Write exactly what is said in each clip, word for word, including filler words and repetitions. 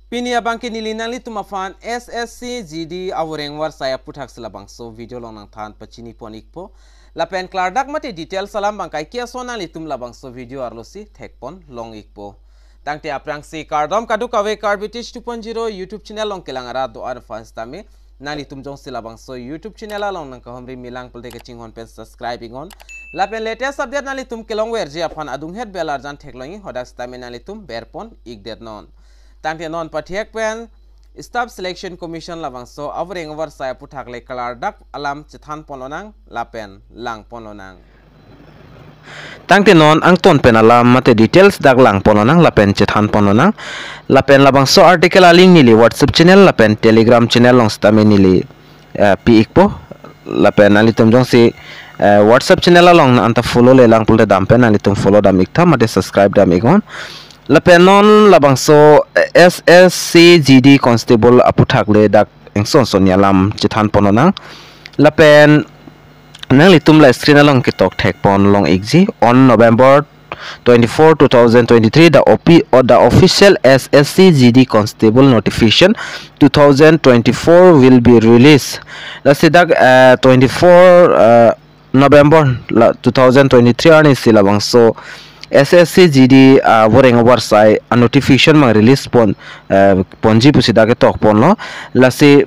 Pini abangke neli nanglitum aphan S S C G D avoreng varsai aputhak si labangso video along nangthan pachini pon ikpo. Lapen klardak mate details alam abang kaike ason nanglitum labangso video arlo si thek pon long ikpo. Tangte aphrangsi kardom kadokave Karbi Teach two point zero YouTube channel along kelang arat do-an aphan sitame nanglitum jongsi labangso YouTube channel along nangkahumri me lang pulote kachinghon pen subscribe iknon. Lapen latest update nanglitum kelongverji aphan adunghet bell arjan theklong ik, hadak sitame nanglitum ber pon ikdet non. Tangte non pathek pen Staff Selection Commission labangso avoreng varsai aputhak le klardak alam chethan pon lonang lapen lang pon lonang. Tangte non angton pen alam mate details dak lang pon lonang lapen chethan pon lonang. Lapen labangso article a-link neli WhatsApp channel lapen Telegram channel along sitame neli, eh, pi ikpo. Lapen nanglitum jongsi, eh, WhatsApp channel along anta follow le lang pulote dam pen nanglitum follow dam iktha mate subscribe dam iknon. Lapen non labangso, eh, S S C G D constable aputhak le dak ingson sonni alam chethan pon lonang. Lapen nanglitum la screen along ketok thek pon long ikji, on November twenty-four, two thousand twenty-three, the opi-, or the official S S C G D constable notification two thousand twenty-four will be released. Lasi dak, eh, twenty-four, eh, November la two thousand twenty-three arni si labangso S S C G D, ah, avoreng varsai a-notification abang release pon, eh, ponji pusi dak ketok ponlo. Lasi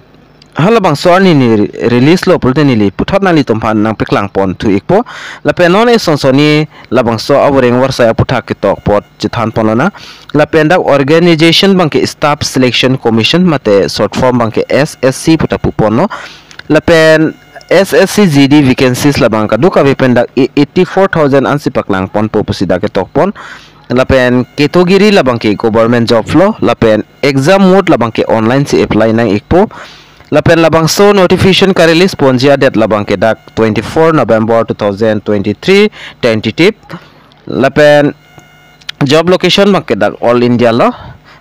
halabangso arni ni re-, release lo pulote neli puthot nanglitum aphan nangpeklang pon thu ikpo. Lapen non ingson sonni labangso avoreng varsai aputhak ketok apot chethan pon lonang. Lapen dak organization abangke Staff Selection Commission mate short form abangke S S C pu ta pu ponlo. Lapen S S C G D vacancies labang kadokave pen dak e-, eighty-four thousand ansi paklang ponpo pusi dak ketok pon. Lapen category labangke government job lo, lapen exam mode labangke online si apply nang ikpo. Lapen labangso notification ka-release ponji a-date labangke dak twenty-four November two thousand twenty-three, tentative. Lapen job location abangke dak All India lo.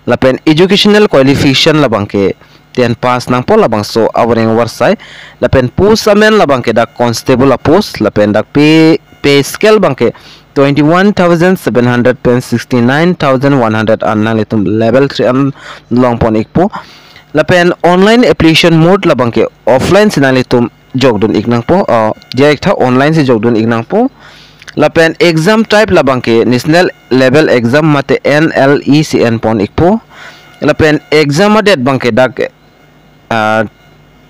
Lapen educational qualification labangke ten pass nangpo labangso avoreng varsai. Lapen post amen labangke dak constable a-post, lapen dak pay, pay scale abangke twenty-one thousand seven hundred pen sixty-nine thousand one hundred an nanglitum level three an long pon ikpo. Lapen online application mode labangke offline si nanglitum jokdun ik nangpo, ah, diya iktha online si jokdun ik nangpo. Lapen exam type labangke national level exam mate N L E C N pon ikpo. Lapen exam a-date abangke dak, ah,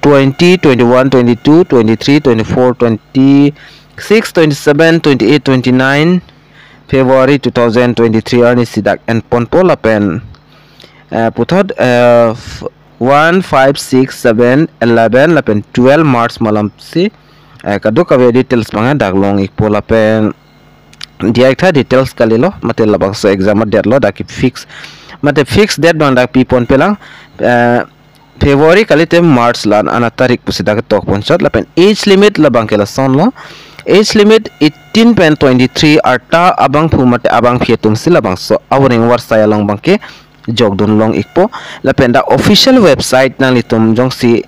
twenty, twenty-one, twenty-two, twenty-three, twenty-four, twenty-six, twenty-seven, twenty-eight, twenty-nine February two thousand twenty-three arni si dak en ponpo. Lapen, eh, puthot, eh, f-, one, five, six, seven, eleven lapen twelve March malom si, eh, kadokave details abang dak long ikpo. Lapen diya iktha details kalilo, mate labangso exam a-date lo dak ke fix, mate fix date abang dak pi ponpe lang, eh, February kalite March la-an ana tarik pusi dak ketok pon chot. Lapen age limit labangke lason lo. Age limit eighteen pen twenty-three arta abangphu mate abangphi atum si labangso avoreng varsai along abangke jokdun long ikpo. Lapen dak official website nanglitum jongsi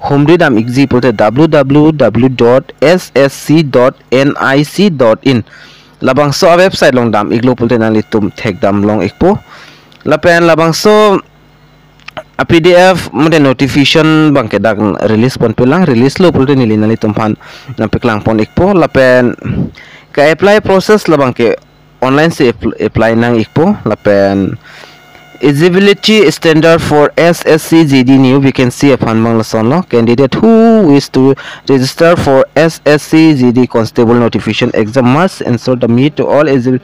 humri dam ikji pulote W W W dot S S C dot N I C dot in. Labangso a-website along dam iklo pulote nanglitum thekdam long ikpo. Lapen labangso a-P D F mate notification abangke dak release ponpe lang, release lo pulote neli nanglitum aphan nangpeklang pon ikpo. Lapen ka-apply process labangke online si app-, apply nang ikpo. Lapen eligibility standard for S S C G D new vacancy aphan abang lason lo. Candidate who wish to register for S S C G D constable notification exam must ensure the meet to all eligi-,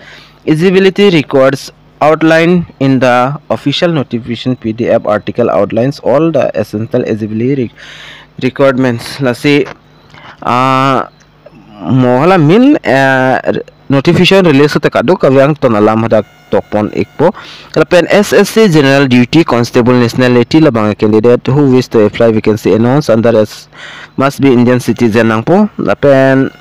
eligibility requirements outlined in the official notification P D F article outlines all the essential eligibility re-, requirements. Lasi, ah, mo hala main, eh, notification release te kadokave angton alam hadak tok pon ikpo. Lapen S S C General Duty Constable nationality labang candidate who wish to apply vacancy announced under S must be Indian citizen nangpo. Lapen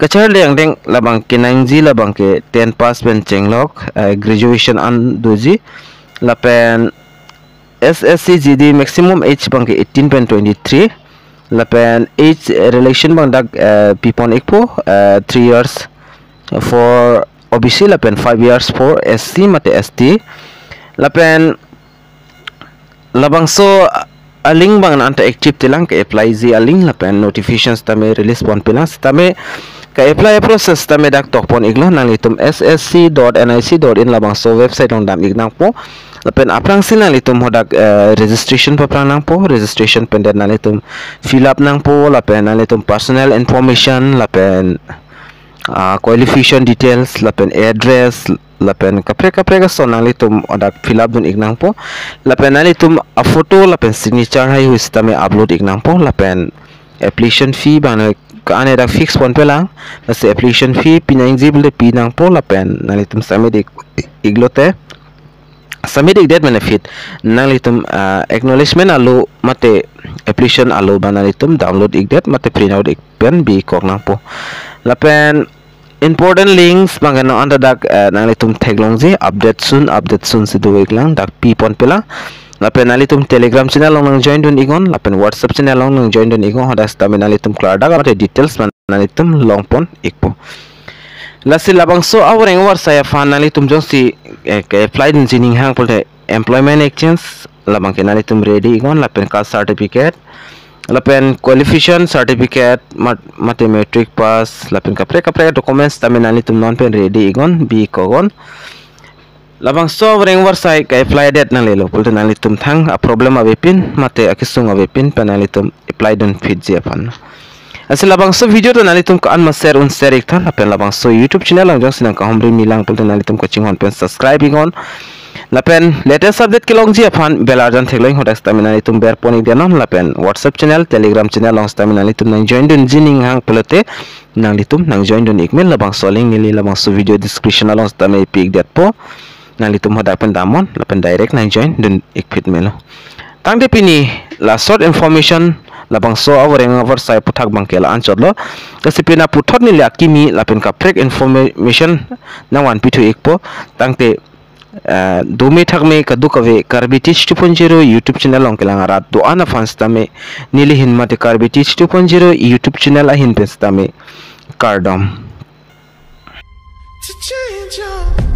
kacharli angdeng labang kenangji labangke ten pass pen chenglok, eh, graduation an doji. Lapen S S C G D maximum age abangke eighteen pen twenty-three. Lapen age relation abang dak, eh, pi pon ikpo, eh, three years for O B C lapen five years for S C mate S T. Lapen Labangso a-link abang anta active telang, ke-applyji a-link lapen notifications tame release ponpelang, sitame ke-apply process tame dak tokpon iklo. Nanglitum ssc dot nic dot in labangso website along dam ik nangpo. Lapen aphrangsi nanglitum hadak, eh, registration paprang nangpo, registration pen det nanglitum fill up nangpo, lapen nanglitum personal information, lapen ah, qualification details, lapen address, lapen kaprek kaprek ason nanglitum hadak fill up dun ik nangpo. Lapen nanglitum a-photo lapen signature haihui sitame upload ik nangpo. Lapen application fee abang ke-an hadak fix ponpelang. Lasi application fee pinangji pulote pi nangpo, lapen nanglitum submit ik, iklote, submit ikdet mane aphi nanglitum, ah, acknowledgement alo mate application alo abang nanglitum download ikdet mate print out ik pen bikok nangpo. Lapen important links abang ke non anta dak, eh, nanglitum theklongji, update soon, update soon si do iklang, dak pi ponpelang. Lapen nanglitum Telegram channel along nang join dun iknon, lapen WhatsApp channel along nang join dun iknon, hadak sitame nanglitum klardak mate details abang nanglitum long pon ikpo. Lasi labangso avoreng avarsai aphan nanglitum jongsi, eh, ke-apply dunji ning hang pulote employment exchange labang ke nanglitum ready iknon, lapen caste certificate, lapen qualification certificate, mat-, mate matric pass, lapen kaprek kaprek documents tame nanglitum non pen ready iknon, bikoknon. Labangso avoreng avarsai ke-apply det nanglelo pulote nanglitum thang a-problem avepin mate akesung avepin pen nanglitum apply dun phitji aphan. Lasi labangso video ta nanglitum ko-an ma share un share iktha, lapen labangso YouTube channel along jongsi nang kahumri milang pulote nanglitum kachinghon pen subscribe iknon. Lapen latest update kelongji aphan bell arjan theklong, hadak sitame nanglitum ber pon ikdet non, lapen WhatsApp channel, Telegram channel along sitame nanglitum nang join dunji ning hang pulote nanglitum nang join dun ikmelo, labangso link neli labangso video description along sitame pi ikdetpo. Nanglitum hadak pen damnon, lapen direct nang join dun ikphit melo. Tangte pini la short information labangso avoreng avarsai aputhak abang ke la-anchotlo. Lasi pini puthot neli akimi lapen kaprek information nang vanpithu ikpo. Tangte, eh, dome thakme kadokave Karbi Teach two point zero YouTube channel along kelang arat do-an aphan sitame neli ahin mate Karbi Teach two point zero YouTube channel ahin pen sitame kardom. To change your